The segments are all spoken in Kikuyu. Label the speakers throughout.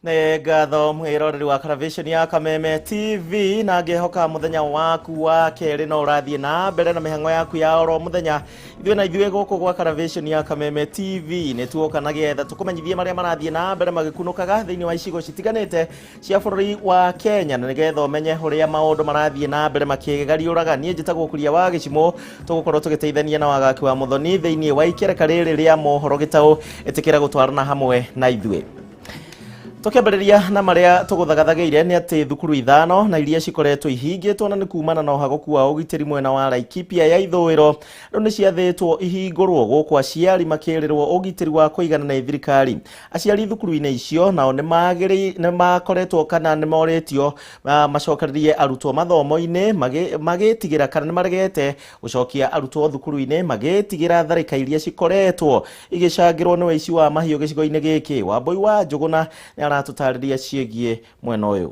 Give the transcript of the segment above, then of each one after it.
Speaker 1: Nĩ ngatho mwĩroreri wa Caravation ya Kameme TV, na ngĩhoka mũthenya waku wa kerĩ no ũrathiĩ na mbere na mĩhang'o yaku ya oro mũthenya. Ithuĩ na ithuĩ gũkũ gwa Caravation ya Kameme TV nĩ tuoka na getha tũkũmenyithie marĩa marathiĩ na mbere magĩkunũkaga thĩinĩ wa icigo citiganĩte cia bũrũri wa Kenya, na nĩgetha ũmenye ũrĩa maũndũ marathiĩ na mbere makĩgariũraga. Niĩ njĩtagwo Kuria wa Gĩcimũ, tũgũkorwo tũgĩteithania na Wagaki wa Mũthoni thĩinĩ wa ikereka rĩrĩ rĩa mohoro gĩtaũ. Ĩtĩkĩra gũtwarana hamwe na ithuĩ. Tũkĩambĩrĩria na marĩa tũgũthagathagĩire nĩ atĩ thukuru ithano na iria cikoretwo ihingĩtwo na nĩ kumana na ũhagũku wa ũgitĩri mwena wa Laikipia ya ithũĩro rĩu nĩ ciathĩtwo ihingũrwo, gũkũ aciari makĩrĩrwo ũgitĩri wa kũigana nĩ thirikari. Aciari thukuru-inĩ icio nao nĩ makoretwo kana nĩ morĩtio macokererie arutwo mathomo-inĩ, magĩtigĩra kana nĩ maregete gũcokia arutwo thukuru-inĩ magĩtigĩra tharĩka iria cikoretwo igĩcangĩrwo nĩ wĩici wa mahiũ gĩcigo-inĩ gĩkĩ. Wambui wa Njũgũna nĩ aratũtarĩria ciĩgiĩ mwena ũyũ.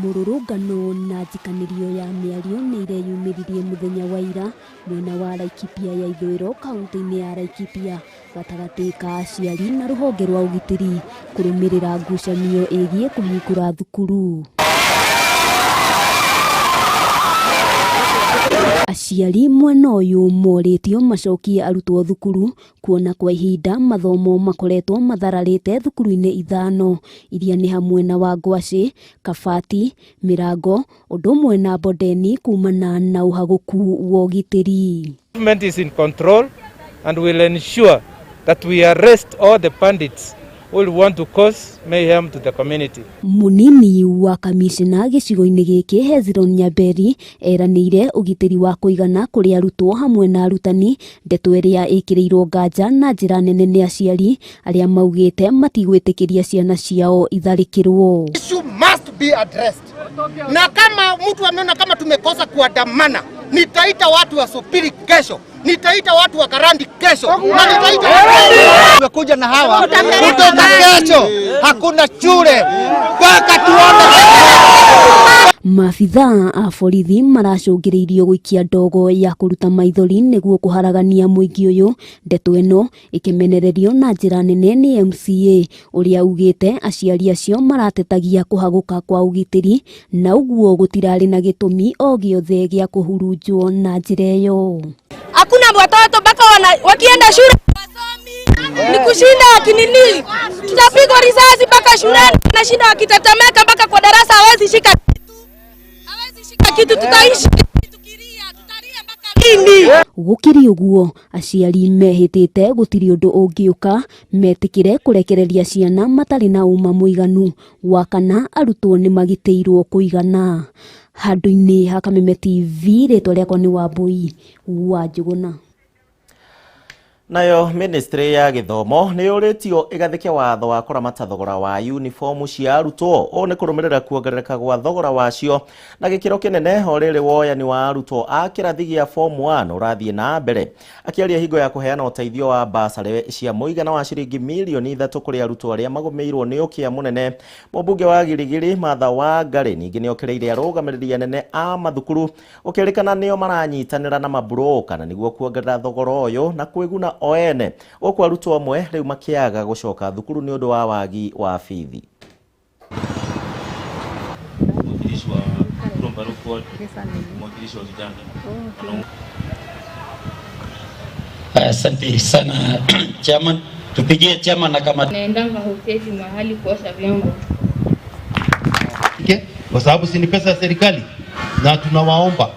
Speaker 2: Mũrũrũngano na njikanĩrio ya mĩario nĩ ireyumĩririe mũthenya wa ira mwena wa Laikipia ya ithũĩro kaunti-inĩ ya Laikipia gatagatĩ ka aciari na rũhonge rwa ũgitĩri kũrũmĩrĩra ngucanio ĩgiĩ kũhingũra thukuru. Aciari mwena ũyũ morĩtio macokie arutwo thukuru kuona kwa ihinda mathomo makoretwo mathararĩte thukuru-inĩ ithano iria nĩ hamwe na Wangwacĩ, Kabati, Mĩrango, ũndũ ũmwe na Bondeni kumana na ũhagũku wa ũgitĩri.
Speaker 3: Government is in control and will ensure that we arrest all the bandits who will want to cause mayhem to the community.
Speaker 2: Munini wa kamishna gĩcigo-inĩ gĩkĩ Hezron Nyamberi eranĩire ũgitĩri wa kũigana kũrĩ arutwo hamwe na arutani, ndeto ĩrĩa ĩkĩrĩirwo nganja na njĩra nene nĩ aciari arĩa maugĩte matigwĩtĩkĩria ciana ciao itharĩkĩrwo.
Speaker 4: Issue must be addressed. Na kama mtu ameona kama tumekosa kuandamana, nitaita watu wa Supiri kesho, nitaita watu wa Karandi kesho, na nitaita tumekuja na hawa kutoka kesho, hakuna shule mpaka tuone.
Speaker 2: Maabithaa a borithi maracũngĩrĩirio gũikia ndogo ya kũruta maithori nĩguo kũharagania mũingĩ ũyũ. Ndeto ĩno ĩkĩmenererio na njĩra nene nĩ MCA ũrĩa ugĩte aciari acio maratetagia kũhagũka kwa ũgitĩri na ũguo gũtirarĩ na gĩtũmi o gĩothe gĩa kũhurunjwo na njĩra ĩyo.
Speaker 5: Hakuna watoto mpaka wakienda shule wasomi ni kushinda wakinini, tutapigwa risasi mpaka shuleni, nashinda wakitetemeka mpaka kwa darasa, hawezi shika kitu, hawezi shika kitu, tutaishi tukilia, tutalia mpaka lini?
Speaker 2: Gũkĩrĩ ũguo aciari mehĩtĩte gũtirĩ ũndũ ũngĩũka metĩkĩre kũrekereria ciana matarĩ na ũma mũiganu wa kana arutwo nĩ magitĩirwo kũigana. Handũ-inĩ ha Kameme TV, rĩtwa rĩakwa nĩ Wambui wa Njũgũna.
Speaker 1: Nayo ministry ya gĩthomo nĩ yũrĩtio ĩgathĩke watho wa kũramata thogora wa uniform cia arutwo. Ũũ nĩ kũrũmĩrĩra kuongerereka gwa thogora wacio na gĩkĩro kĩnene o rĩrĩ woyani wa arutwo a kĩrathi gĩa form 1 ũrathiĩ na mbere. Akĩaria hingo ya kũheana ũteithio wa basarĩ cia mũigana wa ciringi mirioni 3 kũrĩ arutwo arĩa magũmĩirwo nĩ ũkĩa mũnene, mũmbunge wa Giligili Martha Wangari ningĩ nĩ okĩrĩire arũgamĩrĩri anene a mathukuru gũkĩrĩkana nĩo maranyitanĩra na maburũka na nĩguo kuongerera thogora ũyũ na kwĩguna o ene, gũkũ arutwo amwe rĩu makĩaga gũcoka thukuru nĩ ũndũ wa wagi wa bithi.
Speaker 6: Mwakilishi wa Rombaruku, mwakilishi wa vijana.
Speaker 7: Asante sana chairman, tupigie chairman na kama
Speaker 8: naendanga hoteli mahali kuosha vyombo.
Speaker 9: Kwa sababu si ni pesa ya serikali na tunawaomba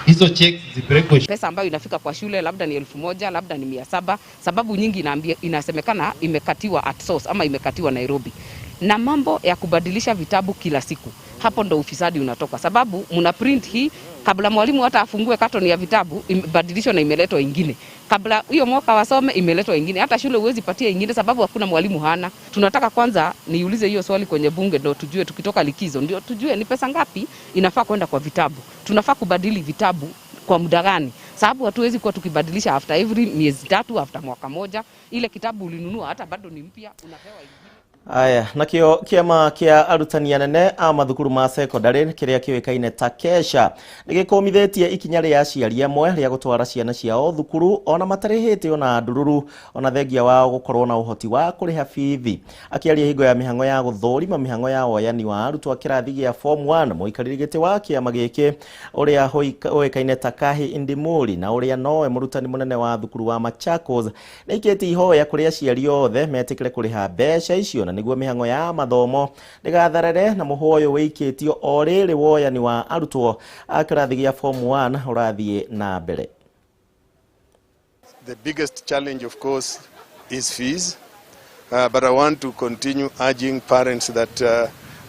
Speaker 9: hizo checks zipelekwe.
Speaker 10: Pesa ambayo inafika kwa shule labda ni 1000, labda ni 700, sababu nyingi inasemekana imekatiwa at source ama imekatiwa Nairobi. Na mambo ya kubadilisha vitabu kila siku, hapo ndo ufisadi unatoka, sababu mna print hii kabla mwalimu hata afungue carton ya vitabu imebadilishwa na imeletwa ingine, kabla hiyo mwaka wasome imeletwa ingine, hata shule huwezi patia ingine sababu hakuna mwalimu hana. Tunataka kwanza niulize hiyo swali kwenye bunge ndo tujue, tukitoka likizo ndio tujue ni pesa ngapi inafaa kwenda kwa vitabu, tunafaa kubadili vitabu kwa muda gani, sababu hatuwezi kuwa tukibadilisha after every miezi 3, after mwaka moja. Ile kitabu ulinunua hata bado ni mpya unapewa ingine.
Speaker 1: Aya, nakĩo kĩama kĩa arutani anene a mathukuru ma secondary kĩrĩa kĩũĩkaine ta KESHA nĩ gĩkũmithĩtie ikinya rĩa aciari amwe rĩa gũtwara ciana ciao thukuru ona matarĩhĩte ona ndururu, ona thengia wao gũkorwo na ũhoti wa kũrĩha bithi. Akĩaria hingo ya mĩhang'o ya gũthũrima mĩhang'o ya woyani wa arutwo a kĩrathi gĩa form 1, mũikarĩri gĩtĩ wa kĩama gĩkĩ ũrĩa ũĩkaine ta Kahi Indimuri na ũrĩa nowe mũrutani mũnene wa thukuru wa Machakos nĩ aikĩtie ihoya kũrĩ aciari othe metĩkĩre kũrĩha mbeca icio na nĩguo mĩhang'o ya mathomo ndĩgatharere, na mũhwa ũyũ wĩikĩtio o rĩrĩ woyani wa arutwo a kĩrathi gĩa form 1 ũrathiĩ na mbere.
Speaker 11: The biggest challenge, of course, is fees. But I want to continue urging parents that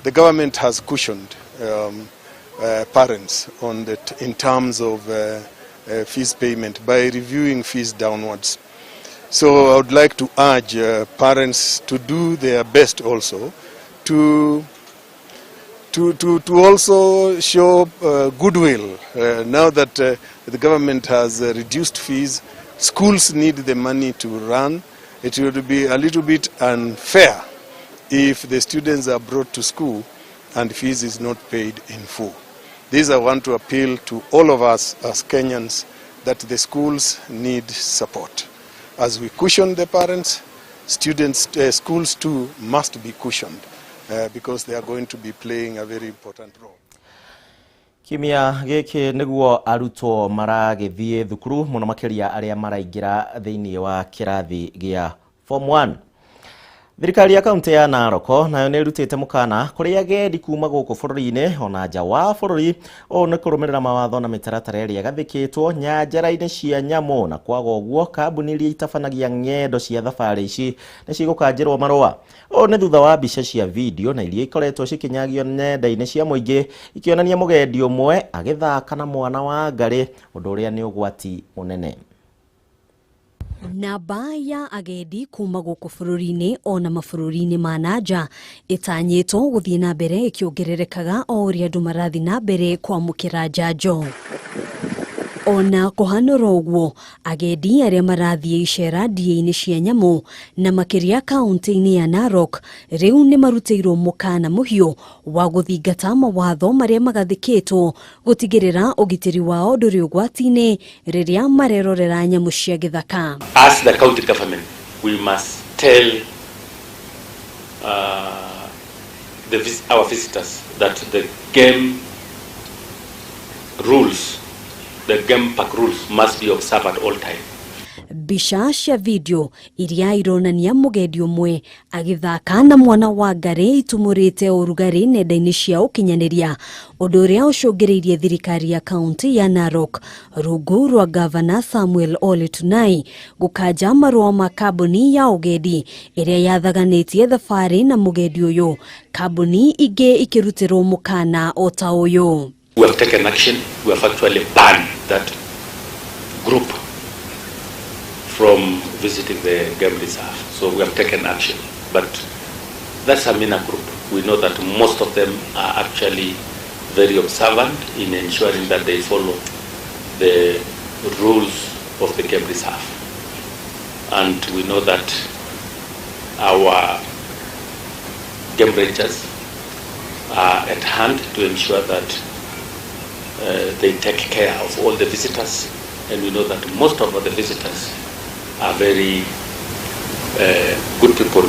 Speaker 11: the government has cushioned parents in terms of fees payment by reviewing fees downwards. So I would like to urge parents to do their best also to also show goodwill. Now that the government has reduced fees, schools need the money to run. It would be a little bit unfair if the students are brought to school and fees is not paid in full. This I want to appeal to all of us as Kenyans that the schools need support. As we cushion the parents, students, schools too must be cushioned because they are going to be playing a very important role.
Speaker 1: Kiumia gĩkĩ nĩguo arutwo maragĩthiĩ thukuru, mũno makĩria arĩa maraingĩra thĩinĩ wa kĩrathi gĩa form 1. Thirikari ya kaunti ya Narok nayo nĩ ĩrutĩte mũkana kũrĩ agendi kuma gũkũ bũrũri-inĩ ona nja wa bũrũri. Ũũ nĩ kũrũmĩrĩra mawatho na mĩtaratara ĩrĩa ĩgathĩkĩtwo nyanjara-inĩ cia nyamũ, na kwaga ũguo kambuni iria itabanagia ng'endo cia thabarĩ ici nĩ cigũkanjĩrwo marũa. Ũũ nĩ thutha wa mbica cia video na iria ikoretwo cikĩnyagio nenda-inĩ cia mũingĩ ikĩonania mũgendi ũmwe agĩthaka na mwana wa ngarĩ, ũndũ ũrĩa nĩ ũgwati mũnene.
Speaker 2: Namba ya agendi kuma gũkũ bũrũri-inĩ ona mabũrũri-inĩ ma na nja ĩtanyĩtwo gũthiĩ na mbere ĩkĩongererekaga o ũrĩa andũ marathiĩ na mbere kwamũkĩra njanjo. Ona kũhanũra ũguo, agendi arĩa marathiĩ icera ndia-inĩ cia nyamũ na makĩria kaunti-inĩ ya Narok rĩu nĩ marutĩirwo mũkana mũhiũ wa gũthingata mawatho marĩa magathĩkĩtwo gũtigĩrĩra ũgitĩri wao ndũrĩ ũgwati-inĩ rĩrĩa marerorera nyamũ cia gĩthaka.
Speaker 6: As the county government, we must tell our visitors that the game rules, the game park rules must be observed at all time.
Speaker 2: Mbica cia video iria ironania mũgendi ũmwe agĩthaka na mwana wa ngarĩ itumũrĩte ũrugarĩ nenda-inĩ cia ũkinyanĩria, ũndũ ũrĩa ũcũngĩrĩirie thirikari ya kaunti ya Narok rungu rwa gavana Samuel Ole Tunai gũkanja marũa ma kambuni ya ũgendi ĩrĩa yathaganĩtie thabarĩ na mũgendi ũyũ, kambuni ingĩ ikĩrutĩrwo mũkana o ta ũyũ.
Speaker 6: We have taken action. We have actually banned that group from visiting the game reserve. So we have taken action. But that's a minor group. We know that most of them are actually very observant in ensuring that they follow the rules of the game reserve. And we know that our game rangers are at hand to ensure that they take care of all the visitors. And we know that most of the visitors are very good people.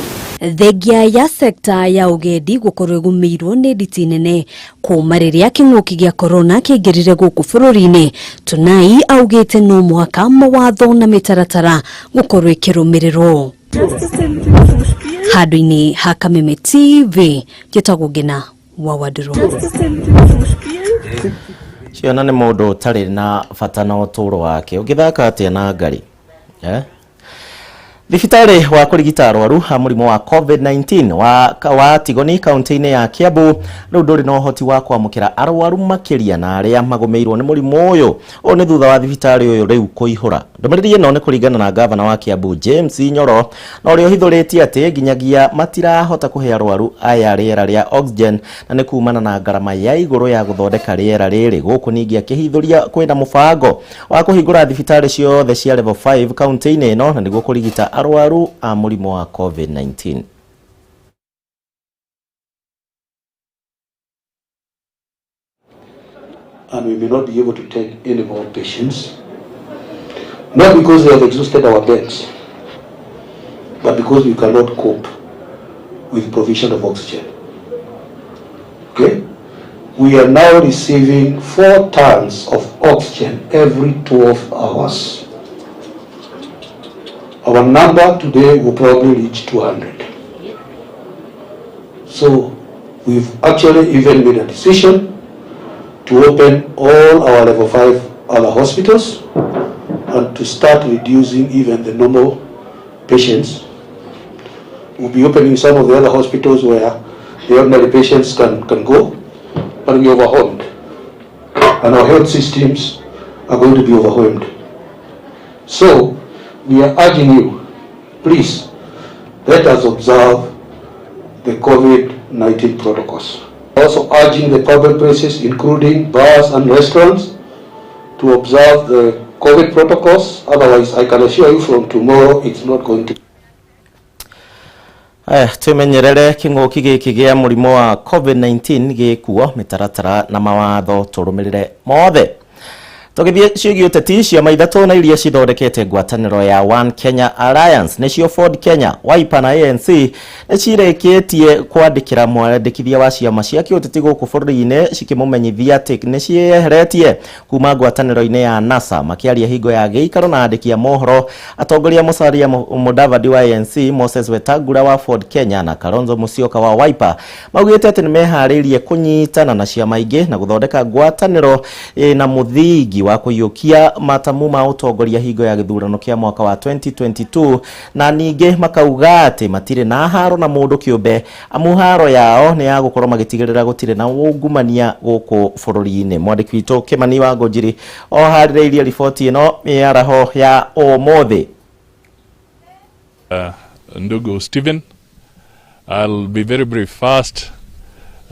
Speaker 2: Thengia ya sekta ya ũgendi gũkorwo ĩgũmĩirwo nĩ nditi nene kuma rĩrĩa kĩng'ũki gĩa korona kĩingĩrire gũkũ bũrũri-inĩ, Tunai augĩte no mũhaka mawatho na mĩtaratara gũkorwo ĩkĩrũmĩrĩrwo. Handũ-inĩ ha Kameme TV, njĩtagwo Ngina wa Wandũrũ.
Speaker 1: Ciana nĩ mũndũ ũtarĩ na bata na ũtũũro wake, ũngĩthaka atĩa na ngarĩ, eh? Thibitarĩ wa kũrigita arwaru a mũrimũ wa COVID-19 wa Tigoni kaunti-inĩ ya Kiambu rĩu ndũrĩ na ũhoti wa kwamũkĩra arwaru makĩria na arĩa magũmĩirwo nĩ mũrimũ ũyũ. Ũũ nĩ thutha wa thibitarĩ ũyũ rĩu kũihũra. Ndũmĩrĩri ĩno nĩ kũringana na gavana wa Kiambu James Nyoro, na ũrĩa ũhithũrĩtie atĩ nginyagia matirahota kũhe arwaru aya rĩera rĩa oxygen na nĩ kumana na ngarama ya igũrũ ya gũthondeka rĩera rĩrĩ. Gũkũ ningĩ akĩhithũria kwĩna mũbango wa kũhingũra thibitarĩ ciothe cia level 5 kaunti-inĩ ĩno na nĩguo kũrigita arwaru a mũrimũ wa COVID-19.
Speaker 12: And we may not be able to take any more patients. Not because we have exhausted our beds, but because we cannot cope with provision of oxygen. Okay? We are now receiving 4 tons of oxygen every 12 hours. Our number today will probably reach 200. So we've actually even made a decision to open all our level 5 other hospitals and to start reducing even the normal patients. We'll be opening some of the other hospitals where the ordinary patients can go, but we're overwhelmed. And our health systems are going to be overwhelmed. So we are urging you, please, let us observe the COVID-19 protocols. Also urging the public places, including bars and restaurants, to observe the COVID protocols. Otherwise, I can assure you from tomorrow, it's not going to.
Speaker 1: Aya, twimenyerere kĩng'ũki gĩkĩ gĩa mũrimũ wa COVID-19 gĩkuo mĩtaratara na mawatho tũrũmĩrĩre mothe. Tũgĩthiĩ ciĩgiĩ ũteti, ciama ithatũ na iria cithondekete ngwatanĩro ya One Kenya Alliance nĩcio Ford Kenya, Wiper na ANC nĩ cirĩkĩtie kwandĩkĩra mwandĩkithia wa ciama cia kĩũteti gũkũ bũrũri-inĩ cikĩmũmenyithia atĩ nĩ ciĩyeheretie kuma ngwatanĩro-inĩ ya NASA. Makĩaria hingo ya gĩikaro na andĩki a mohoro, atongoria Musalia Mudavadi wa ANC, Moses Wetangula wa Ford Kenya na Kalonzo Musyoka wa Wiper maugĩte atĩ nĩ meharĩirie kũnyitana na ciama ingĩ na gũthondeka ngwatanĩro na mũthingi wa kũiyũkia matamu ma ũtongoria hingo ya gĩthurano kĩa mwaka wa 2022, na ningĩ makauga atĩ matirĩ na haro na mũndũ kĩũmbe, amu haro yao nĩ ya gũkorwo magĩtigĩrĩra gũtirĩ na ungumania gũkũ bũrũri-inĩ. Mwandĩki witũ Kĩmani wa Ngũnjiri oharĩrĩirie riboti ĩno mĩaraho ya ũmũthĩ.
Speaker 13: Ndugu Stephen, I'll be very brief. First,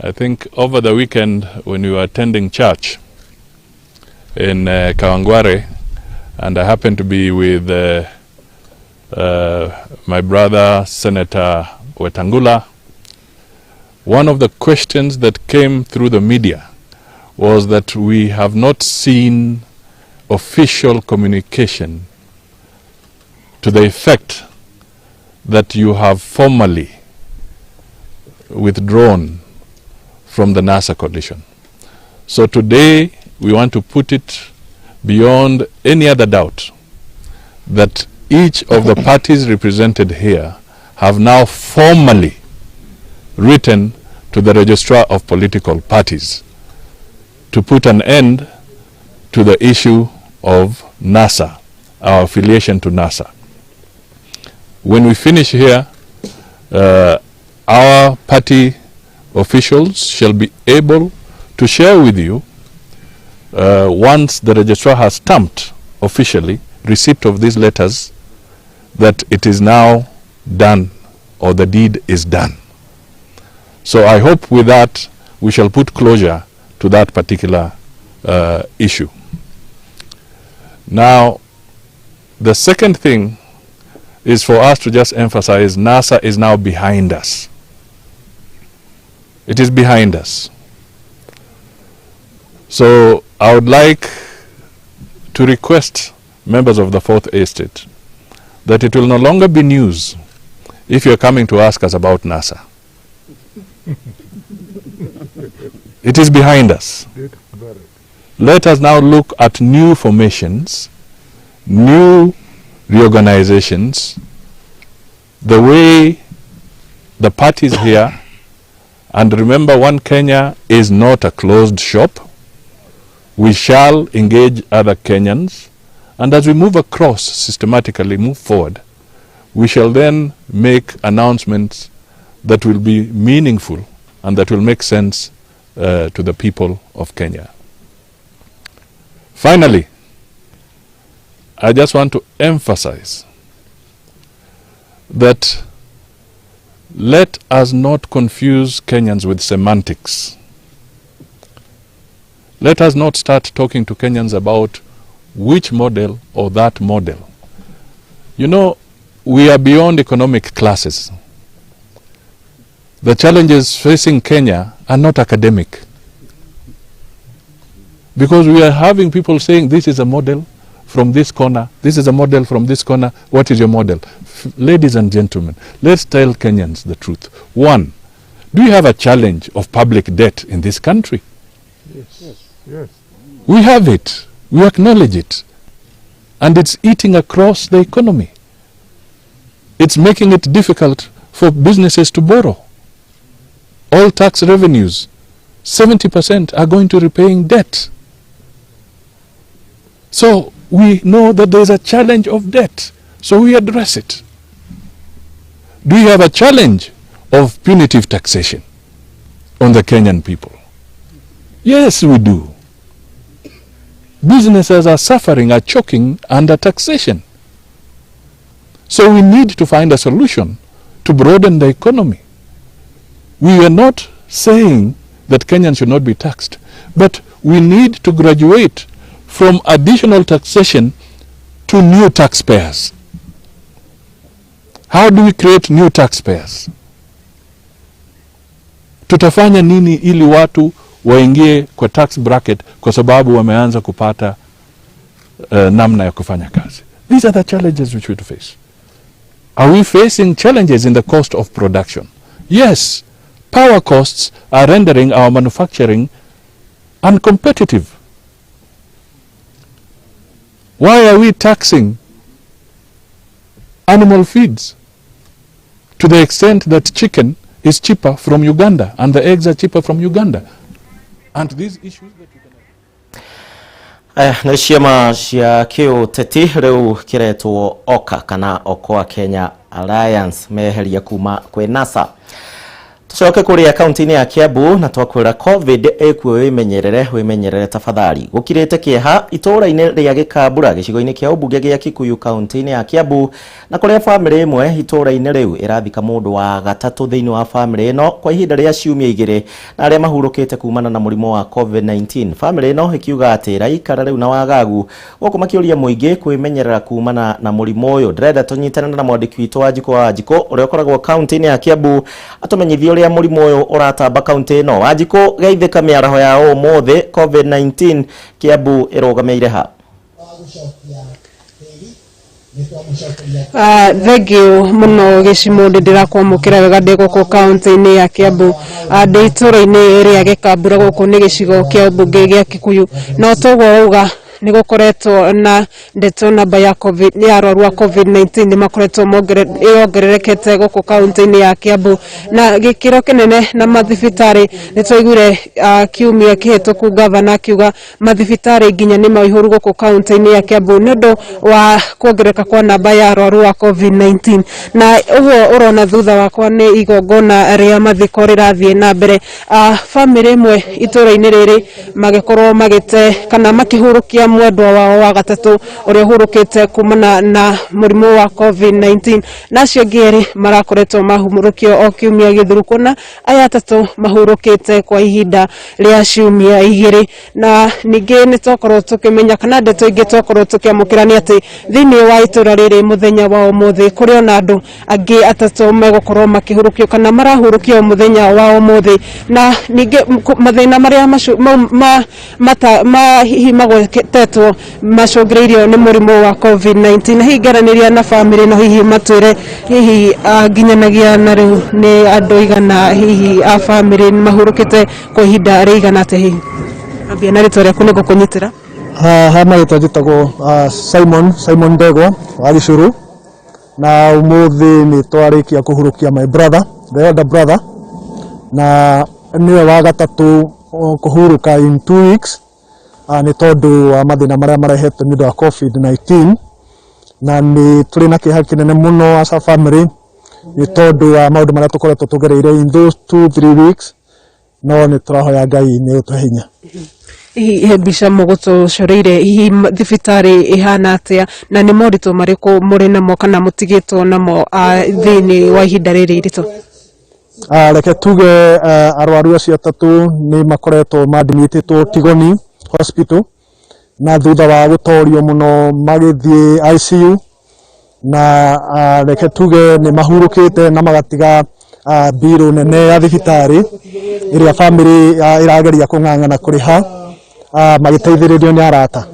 Speaker 13: I think over the weekend when we were attending church in Kawangware, and I happened to be with my brother Senator Wetangula, one of the questions that came through the media was that we have not seen official communication to the effect that you have formally withdrawn from the NASA coalition. So today we want to put it beyond any other doubt that each of the parties represented here have now formally written to the Registrar of Political Parties to put an end to the issue of NASA, our affiliation to NASA. When we finish here, our party officials shall be able to share with you, once the registrar has stamped officially receipt of these letters, that it is now done, or the deed is done. So I hope with that we shall put closure to that particular issue. Now, the second thing is for us to just emphasize NASA is now behind us. It is behind us. So I would like to request members of the Fourth Estate that it will no longer be news if you're coming to ask us about NASA. It is behind us. Let us now look at new formations, new reorganizations, the way the parties here, and remember, One Kenya is not a closed shop. We shall engage other Kenyans, and as we move across, systematically move forward, we shall then make announcements that will be meaningful and that will make sense to the people of Kenya. Finally, I just want to emphasize that let us not confuse Kenyans with semantics. Let us not start talking to Kenyans about which model or that model. You know, we are beyond economic classes. The challenges facing Kenya are not academic. Because we are having people saying this is a model from this corner, this is a model from this corner, what is your model? Ladies and gentlemen, let's tell Kenyans the truth. One, do you have a challenge of public debt in this country?
Speaker 14: Yes. Yes.
Speaker 13: We have it. We acknowledge it. And it's eating across the economy. It's making it difficult for businesses to borrow. All tax revenues, 70% are going to repaying debt. So we know that there's a challenge of debt. So we address it. Do we have a challenge of punitive taxation on the Kenyan people? Yes, we do. Businesses are suffering, are choking under taxation. So we need to find a solution to broaden the economy. We are not saying that Kenyans should not be taxed, but we need to graduate from additional taxation to new taxpayers. How do we create new taxpayers? Tutafanya nini ili watu waingie kwa tax bracket kwa sababu wameanza kupata namna ya kufanya kazi? These are the challenges which we face. Are we facing challenges in the cost of production? Yes, power costs are rendering our manufacturing uncompetitive. Why are we taxing animal feeds to the extent that chicken is cheaper from Uganda and the eggs are cheaper from Uganda? And these issues that we can
Speaker 1: Aya nĩ ciama cia kĩũteti rĩu kĩretwo OKA kana Okoa Kenya Alliance meheria kuma kwĩ NASA. Tucoke kũrĩa kaunti-inĩ ya Kiambu na twakwĩra COVID ĩkuo, wĩmenyerere, wĩmenyerere tafadhali. Gũkirĩte kĩeha itũũra-inĩ rĩa Gĩkambura gĩcigo-inĩ kĩa ũmbunge gĩa Kikuyu kaunti-inĩ ya Kiambu, na kũrĩa bamĩrĩ ĩmwe itũũra-inĩ rĩu ĩrathika mũndũ wa gatatũ thĩinĩ wa bamĩrĩ ĩno kwa ihinda rĩa ciumia 2 na arĩa mahurũkĩte kumana na mũrimũ wa COVID-19. Bamĩrĩ ĩno ĩkiuga atĩ ĩraikara rĩu na wagagu gũkũ makĩũria mũingĩ kwĩmenyerera kumana na mũrimũ ũyũ. Ndĩrenda tũnyitane na mwandĩki witũ Wanjikũ wa Wanjikũ ũrĩa ũkoragwo kaunti-inĩ ya Kiambu atũmenyithie ũrĩa mũrimũ ũyũ ũratamba kaunti ĩno. Wanjikũ, geithĩka mĩaraho ya ũmũthĩ. COVID-19 Kiambu ĩrũgamĩire ha?
Speaker 15: Thengiũ mũno Gĩcimũ, nĩ ndĩrakwamũkĩra wega ndĩ gũkũ kaunti-inĩ ya Kiambu, ndĩ itũũra-inĩ rĩa Gĩkambura, gũkũ nĩ gĩcigo kĩa ũmbunge gĩa Kikuyu. No toguo wauga, nĩ gũkoretwo na ndeto namba ya COVID ya arwaru a COVID-19 nĩ makoretwo yongererekete gũkũ kaunti-inĩ ya Kiambu na gĩkĩro kĩnene, na mathibitarĩ nĩ twaiguire kiumia kĩhĩtũku gavana akiuga mathibitarĩ nginya nĩ maihũru gũkũ kaunti-inĩ ya Kiambu nĩ ũndũ wa kuongerereka kwa namba ya arwaru a COVID-19. Na ũguo ũrona thutha wakwa nĩ igongona rĩa mathiko rĩrathiĩ na mbere, bamĩrĩ ĩmwe itũũra-inĩ rĩrĩ magĩkorwo magĩte kana makĩhurũkia mwendwa wao wa gatatũ ũrĩa ũhurũkĩte kumana na mũrimũ wa COVID-19, na acio angĩ erĩ marakoretwo mahurũkio o kiumia gĩthiru, kuona aya atatũ mahurũkĩte kwa ihinda rĩa ciumia 2. Na ningĩ nĩ twakorwo tũkĩmenya kana ndeto ingĩ twakorwo tũkĩamũkĩra nĩ atĩ thĩinĩ wa itũũra rĩrĩ mũthenya wa ũmũthĩ kũrĩ ona andũ angĩ atatũ megũkorwo makĩhurũkio kana marahurũkio mũthenya wa ũmũthĩ. Na ningĩ mathĩna marĩa ma hihi magwetetwo macũngĩrĩirio nĩ mũrimũ wa COVID-19, na hihi ngaranĩria na bamĩrĩ no hihi matwĩre hihi nginyanagia na rĩu nĩ andũ igana hihi a bamĩrĩ mahurũkĩte kwa ihinda rĩigana atĩa. Hihi ambia na rĩtwa rĩaku nĩguo kũnyitĩra.
Speaker 16: Ha marĩtwa njĩtagwo Simon Ndegwa wa Gĩcũrũ, na ũmũthĩ nĩ twarĩkia kũhurũkia my brother, the elder brother, na nĩwe wa gatatũ kũhurũka in 2 weeks, nĩ tondũ wa mathĩna marĩa marehetwo nĩ ũndũ wa COVID-19. Na nĩ tũrĩ na kĩeha kĩnene mũno as a family nĩ tondũ wa maũndũ marĩa tũkoretwo tũgereire in those 2-3 weeks, no nĩ tũrahoya Ngai nĩ ũtũhe hinya.
Speaker 15: Hihi he mbica mũgũtũcoreire, hihi thibitarĩ ĩhana atĩa, na nĩ moritũ marĩkũ mũrĩ namo kana mũtigĩtwo namo thĩinĩ wa ihinda rĩrĩ iritũ?
Speaker 16: Reke tuge arwaru acio atatũ nĩ makoretwo madmitĩtwo Tigoni Hospital, na thutha wa gũtorio mũno magĩthiĩ ICU, na reke tuge nĩ mahurũkĩte na magatiga mbirũ nene ya thibitarĩ ĩrĩa family ĩrageria kũng'ang'ana kũrĩha. Magĩteithĩrĩrio nĩ arata.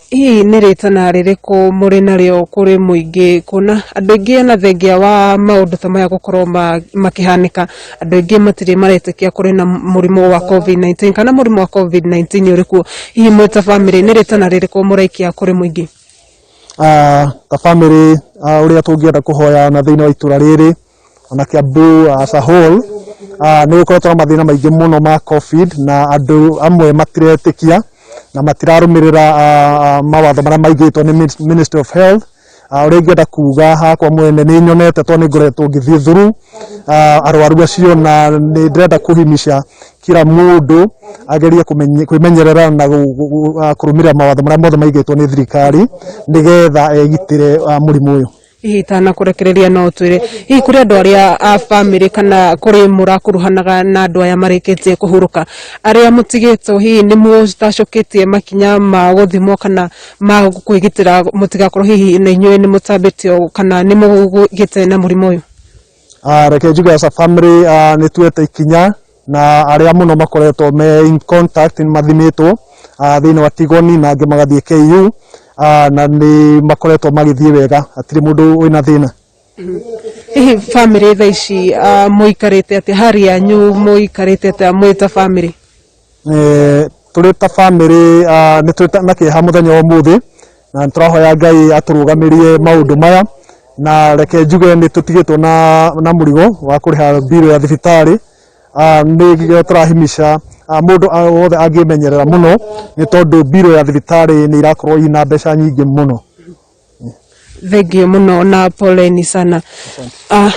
Speaker 15: Hihi nĩ rĩtana rĩrĩkũ mũrĩ narĩo kũrĩ mũingĩ, kuona andũ aingĩ ona thengia wa maũndũ ta maya gũkorwo makĩhanĩka, andũ aingĩ matirĩ maretĩkia kũrĩ na mũrimũ wa COVID-19 kana mũrimũ wa COVID-19 nĩ ũrĩ kuo? Hihi mwĩ ta bamĩrĩ nĩ rĩtana rĩrĩkũ mũraikia kũrĩ mũingĩ?
Speaker 16: Ta bamĩrĩ, ũrĩa tũngĩenda kũhoya ona thĩinĩ wa itũra rĩrĩ ona Kiambu as a whole, nĩ gũkoretwo na mathĩna maingĩ mũno ma COVID na andũ amwe matiretĩkia na matirarũmĩrĩra mawatho marĩa maigĩtwo nĩ Ministry of Health. Ũrĩa ingĩenda kuga hakwa mwene, nĩ nyonete tondũ nĩ ngoretwo ngĩthiĩ through arwaru acio, na nĩ ndĩrenda kũhimisha kila mũndũ agerie kwĩmenyerera na kũrũmĩrĩra mawatho marĩa mothe maigĩtwo nĩ thirikari nĩgetha egitĩre mũrimũ ũyũ.
Speaker 15: Hihi itanakũrekereria, no ũtwĩre hihi kũrĩ andũ arĩa a bamĩrĩ kana kũrĩ mũrakuruhanaga na andũ aya marĩkĩtie kũhurũka, arĩa mũtigĩtwo, hihi nĩ mũtacũkĩtie makinya ma gũthimwo kana ma kwĩgitĩra mũtigakorwo hihi na inyuĩ nĩ mũtambĩtio kana nĩ mũgĩte na mũrimũ ũyũ?
Speaker 16: Reke njuge as a family, nĩ tuete ikinya na arĩa mũno makoretwo me in contact nĩ mathimĩtwo thĩinĩ wa Tigoni na angĩ magathiĩ KU, na nĩ makoretwo magĩthiĩ wega, hatirĩ mũndũ wĩna thĩna.
Speaker 15: Hihi bamĩrĩ thaa ici mũikarĩte atĩa? Hali yanyu mũikarĩte atĩa mwĩ ta bamĩrĩ?
Speaker 16: Tũrĩ ta bamĩrĩ, nĩ tũrĩ na kĩeha mũthenya wa ũmũthĩ na nĩ tũrahoya Ngai atũrũgamĩrie maũndũ maya, na reke njuge nĩ tũtigĩtwo na mũrigo wa kũrĩha mbirũ ya thibitarĩ. Nĩ tũrahimisha mũndũ wothe angĩmenyerera mũno nĩ tondũ mbirũ ya thibitarĩ nĩ irakorwo ina mbeca nyingĩ mũno.
Speaker 15: Thengio mũno na poleni sana.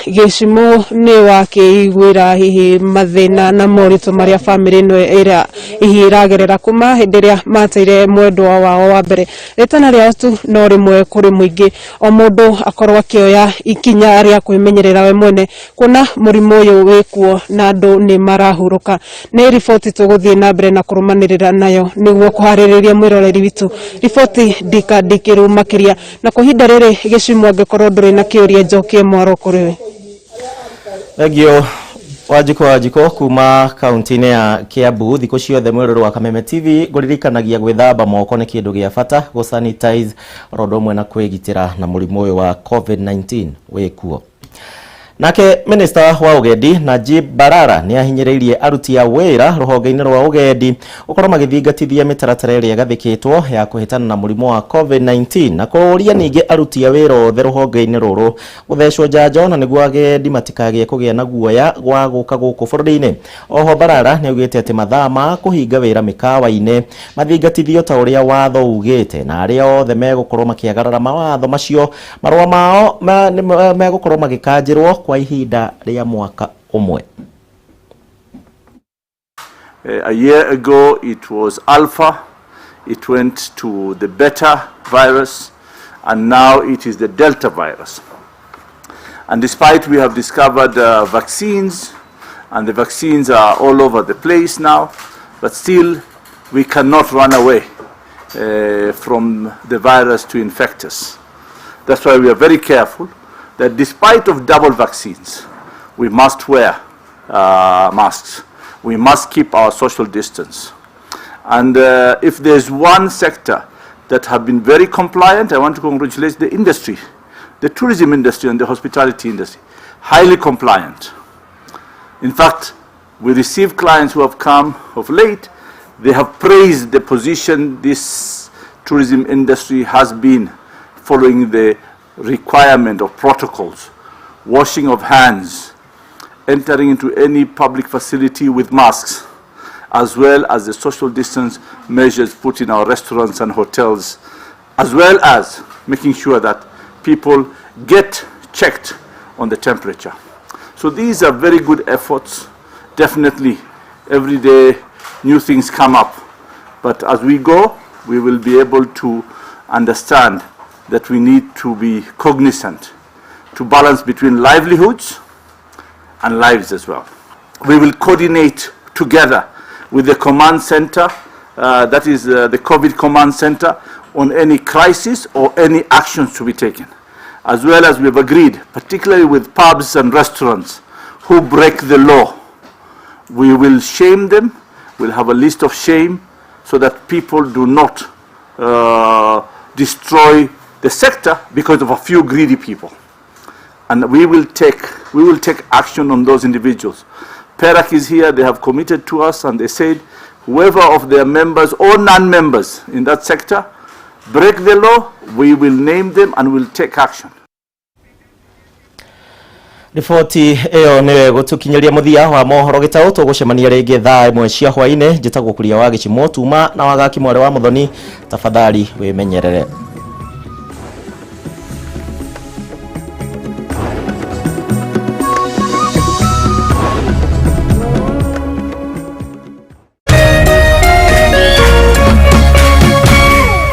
Speaker 15: Gĩcimo nĩ wakĩiguĩra hihi mathĩna na moritũ marĩa bamĩrĩ ĩno ĩrĩa hihi ĩragerera kuma hĩndĩ ĩrĩa mateire mwendwa wao wa mbere. Rĩtana rĩao tu no rĩmwe kũrĩ mũingĩ, o mũndũ akorwo akĩoya ikinya rĩa kwĩmenyerera we mwene, kuona mũrimũ ũyũ wĩkuo na andũ nĩ marahurũka. Nĩ riboti tũgũthiĩ na mbere na kũrũmanĩrĩra nayo nĩguo kũharĩrĩria mwĩroreri witũ riboti ndikandĩkĩru makĩria. Na kwa ihinda rĩrĩ, gĩcimo, angĩkorwo ndũrĩ na kĩũria, njokie mwaro kũrĩ we.
Speaker 1: Thengio, Wanjikũ. Wanjikũ kuma kaunti-inĩ ya Kiambu. Thikũ ciothe mwĩroreri wa Kameme TV, ngũririkanagia gwĩthamba moko nĩ kĩndũ gĩa bata, gũ sanitize oro ũndũ ũmwe na kwĩgitĩra na mũrimũ ũyũ wa COVID-19 wĩkuo. Nake minista wa ũgendi Najib Balala nĩ ahinyĩrĩirie aruti a wĩra rũhonge-inĩ rwa ũgendi gũkorwo magĩthingatithia mĩtaratara ĩrĩa ĩgathĩkĩtwo ya kũhĩtana na mũrimũ wa COVID-19, na kũũria ningĩ aruti a wĩra othe rũhonge-inĩ rũrũ gũthecwo njanjo na nĩguo agendi matikagĩe kũgĩa na guoya wa gũka gũkũ bũrũri-inĩ. Oho Balala nĩ augĩte atĩ mathaa ma kũhinga wĩra mĩkawa-inĩ mathingatithio ta ũrĩa watho ugĩte, na arĩa othe megũkorwo makĩagarara mawatho macio, marũa mao nĩ megũkorwo magĩkanjĩrwo kwa ihinda rĩa mwaka ũmwe.
Speaker 17: A year ago, it was Alpha, it went to the Beta virus, and now it is the Delta virus. And despite we have discovered vaccines, and the vaccines are all over the place now, but still we cannot run away from the virus to infect us. That's why we are very careful that despite of double vaccines, we must wear masks. We must keep our social distance. And if there's one sector that have been very compliant, I want to congratulate the industry, the tourism industry and the hospitality industry, highly compliant. In fact, we receive clients who have come of late, they have praised the position this tourism industry has been following, the requirement of protocols, washing of hands, entering into any public facility with masks, as well as the social distance measures put in our restaurants and hotels, as well as making sure that people get checked on the temperature. So these are very good efforts. Definitely, every day new things come up. But as we go, we will be able to understand that we need to be cognizant to balance between livelihoods and lives as well. We will coordinate together with the command center, that is the COVID command center, on any crisis or any actions to be taken. As well as we've agreed, particularly with pubs and restaurants who break the law, we will shame them We'll have a list of shame so that people do not destroy the sector because of a few greedy people. And we will take, we will take action on those individuals. PERAC is here, they have committed to us, and they said whoever of their members or non-members in that sector break the law, we will name them and we'll take action.
Speaker 1: Riboti ĩyo nĩyo ĩgũtũkinyĩria mũthia wa mohoro gĩtaũ. Tũgũcemania rĩngĩ thaa 1 cia hwaĩ-inĩ. Njĩtagwo Kuria wa Gĩcimo tuma na Wagaki mwarĩ wa Mũthoni. Tafadhali wĩmenyerere.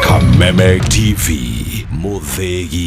Speaker 18: Kameme TV, Muthegi.